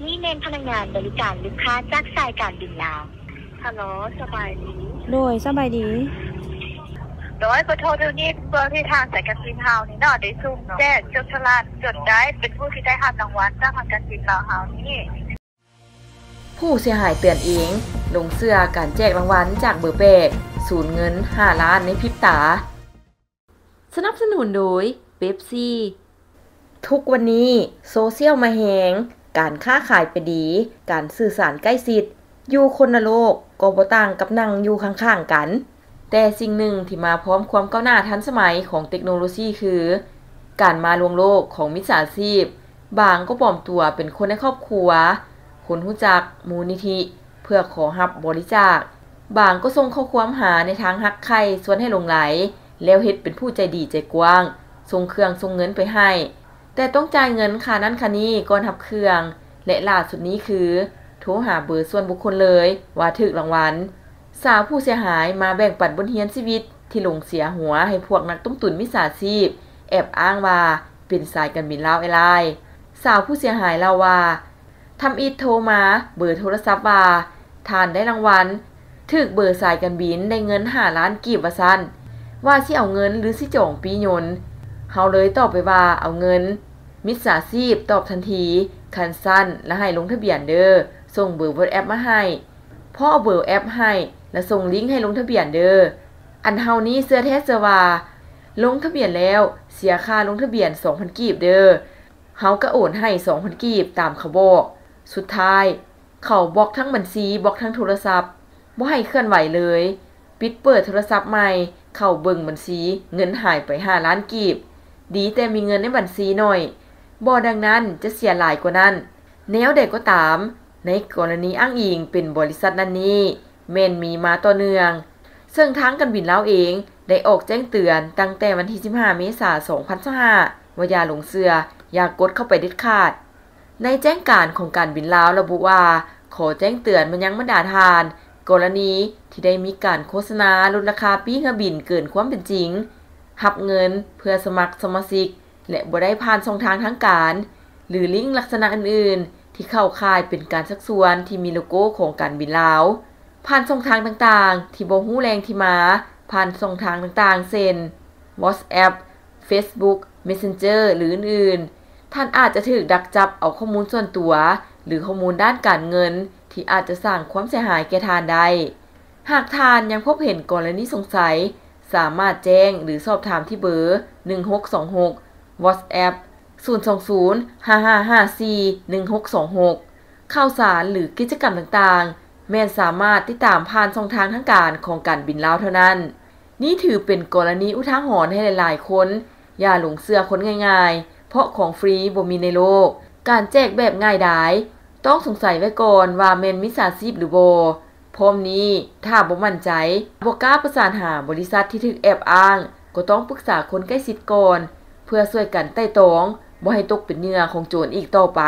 ນີ້ແມ່ນພະນັກງານບໍລິການລູກຄ້າຈາກສາຍການບິນລາວ. ຮັລໂຫຼ ສະບາຍດີ. ໂດຍ ສະບາຍດີ. ໂດຍ ຂໍໂທດ ດຽວນີ້ເບິ່ງທີ່ທາງສາຍການບິນເຮົານີ້ເນາະ ໄດ້ສົ່ງແຈ້ງຈົບສະຫຼາກຈົນໄດ້ເປັນຜູ້ທີ່ໄດ້ຮັບລາງວັນຈາກທາງການບິນລາວເຮົານີ້. ຜູ້ເສຍຫາຍເຕືອນເອງ ຫຼົງເຊື່ອການແຈກລາງວັນຈາກເບີແປກ ສູນເງິນຫ້າລ້ານໃນພິບຕາ. ສະໜັບສະໜູນໂດຍ ເປັບຊີ. ທຸກວັນນີ້ໂຊຊຽວມາແຮງ, ການຄ້າຂາຍໄປດີ, ການສື່ສານໃກ້ຊິດ, ຢູ່ຄົນລະໂລກກໍບໍ່ຕ່າງກັບນັ່ງຢູ່ຂ້າງໆກັນ. ແຕ່ສິ່ງໜຶ່ງທີ່ມາພ້ອມຄວາມກ້າວໜ້າທັນສະໄໝຂອງເຕັກໂນໂລຊີຄື ການມາລວງໂລກຂອງມິດສາຊີບ. ບາງກໍປອມຕົວເປັນຄົນໃນຄອບຄົວ, ຄົນຮູ້ຈັກ, ມູນນິທິ ເພື່ອຂໍຮັບບໍລິຈາກ. ບາງກໍສົ່ງຂໍ້ຄວາມຫາໃນທາງຮັກໃຄ່ຊວນໃຫ້ຫຼົງໄຫຼ, ແລ້ວເຮັດເປັນຜູ້ໃຈດີໃຈກວ້າງ, ສົ່ງເຄື່ອງສົ່ງເງິນໄປໃຫ້, ແຕ່ຕ້ອງຈ່າຍເງິນຄ່ານັ້ນຄ່ານີ້ກ່ອນຮັບເຄື່ອງ. ແລະ ຫຼ້າສຸດນີ້ຄື ໂທຫາເບີສ່ວນບຸກຄົນເລີຍວ່າຖືກລາງວັນ. ສາວຜູ້ເສຍຫາຍມາແບ່ງປັນບົດຮຽນຊີວິດທີ່ຫຼົງເສຍຫົວໃຫ້ພວກນັກຕົ້ມຕຸນມິດສາຊີບແອບອ້າງວ່າເປັນສາຍການບິນລາວແອລາຍ. ສາວຜູ້ເສຍຫາຍເລົ່າວ່າ ທຳອິດໂທມາເບີໂທລະສັບວ່າ ທ່ານໄດ້ລາງວັນ, ຖືກເບີສາຍການບິນໄດ້ເງິນຫ້າລ້ານກີບວ່າຊັ້ນ, ວ່າຊິເອົາເງິນຫຼືຊິຈອງປີ້ຍົນ. ເຮົາເລີຍຕອບໄປວ່າເອົາເງິນ. ມິດສາຊີບຕອບທັນທີ, ຄັນຊັ້ນລະໃຫ້ລົງທະບຽນເດີ, ສົ່ງເບີວອດແອັບມາໃຫ້. ພໍເອົາເບີແອັບໃຫ້ ລະສົ່ງລິ້ງໃຫ້ລົງທະບຽນເດີ. ອັນເຮົານີ້ເຊື່ອແທ້ເຊື່ອວ່າ ລົງທະບຽນແລ້ວເສຍຄ່າລົງທະບຽນສອງພັນກີບເດີ. ເຮົາກະໂອນໃຫ້ສອງພັນກີບຕາມເຂົາບອກ. ສຸດທ້າຍ ເຂົາບລັອກທັງບັນຊີ, ບລັອກທັງໂທລະສັບ, ບໍ່ໃຫ້ເຄື່ອນໄຫວເລີຍ. ປິດເປີດໂທລະສັບໃໝ່, ເຂົ້າເບິ່ງບັນຊີ, ເງິນຫາຍໄປຫ້າລ້ານກີບ. ດີແຕ່ມີເງິນໃນບັນຊີໜ້ອຍ, ບໍ່ດັ່ງນັ້ນຈະເສຍຫຼາຍກວ່ານັ້ນ. ແນວໃດກໍຕາມ, ໃນກໍລະນີອ້າງອີງເປັນບໍລິສັດນັ້ນນີ້ ແມ່ນມີມາຕໍ່ເນື່ອງ, ເຊິ່ງທາງການບິນລາວເອງໄດ້ອອກແຈ້ງເຕືອນຕັ້ງແຕ່ວັນທີສິບຫ້າ ເມສາ ສອງພັນຊາວຫ້າ ວ່າຢ່າຫຼົງເຊື່ອ, ຢ່າກົດເຂົ້າໄປເດັດຂາດ. ໃນແຈ້ງການຂອງການບິນລາວລະບຸວ່າ ຂໍແຈ້ງເຕືອນມາຍັງບັນດາທ່ານ ກໍລະນີທີ່ໄດ້ມີການໂຄສະນາລົດລາຄາປີ້ເຮືອບິນເກີນຄວາມເປັນຈິງ, ຮັບເງິນເພື່ອສະໝັກສະມາຊິກ ແລະ ບໍ່ໄດ້ຜ່ານຊ່ອງທາງທາງການ ຫຼື ລິ້ງລັກສະນະອື່ນໆ ທີ່ເຂົ້າຂ່າຍເປັນການຊັກຊວນທີ່ມີໂລໂກ້ຂອງການບິນລາວ ຜ່ານຊ່ອງທາງຕ່າງໆ ທີ່ບໍ່ຮູ້ແຫຼ່ງທີ່ມາ, ຜ່ານຊ່ອງທາງຕ່າງໆ ເຊັ່ນ WhatsApp, Facebook Messenger ຫຼື ອື່ນໆ, ທ່ານອາດຈະຖືກດັກຈັບເອົາຂໍ້ມູນສ່ວນຕົວ ຫຼື ຂໍ້ມູນດ້ານການເງິນ ທີ່ອາດຈະສ້າງຄວາມເສຍຫາຍແກ່ທ່ານໄດ້. ຫາກທ່ານຍັງພົບເຫັນກໍລະນີສົງໄສ, ສາມາດແຈ້ງ ຫຼື ສອບຖາມທີ່ເບີ ໜຶ່ງຫົກສອງຫົກ, WhatsApp ສູນສອງສູນ ຫ້າຫ້າຫ້າສີ່ ໜຶ່ງຫົກສອງຫົກ. ຂ່າວສານ ຫຼື ກິດຈະກຳຕ່າງໆ ແມ່ນສາມາດຕິດຕາມຜ່ານຊ່ອງທາງທາງການຂອງການບິນລາວເທົ່ານັ້ນ. ນີ້ຖືເປັນກໍລະນີອຸທາຫອນໃຫ້ຫຼາຍໆຄົນ, ຢ່າຫຼົງເຊື່ອຄົນງ່າຍໆ, ເພາະຂອງຟຣີບໍ່ມີໃນໂລກ. ການແຈກແບບງ່າຍດາຍ, ຕ້ອງສົງໄສໄວ້ກ່ອນວ່າແມ່ນມິດສາຊີບຫຼືບໍ່. ພ້ອມນີ້, ຖ້າບໍ່ໝັ້ນໃຈ, ບໍ່ກ້າປະສານຫາບໍລິສັດທີ່ຖືກແອບອ້າງ, ກໍຕ້ອງປຶກສາຄົນໃກ້ຊິດກ່ອນ ເພື່ອຊ່ວຍກັນໄຕ່ຕອງ, ບໍ່ໃຫ້ຕົກເປັນເຫຍື່ອຂອງໂຈນອີກຕໍ່ໄປ.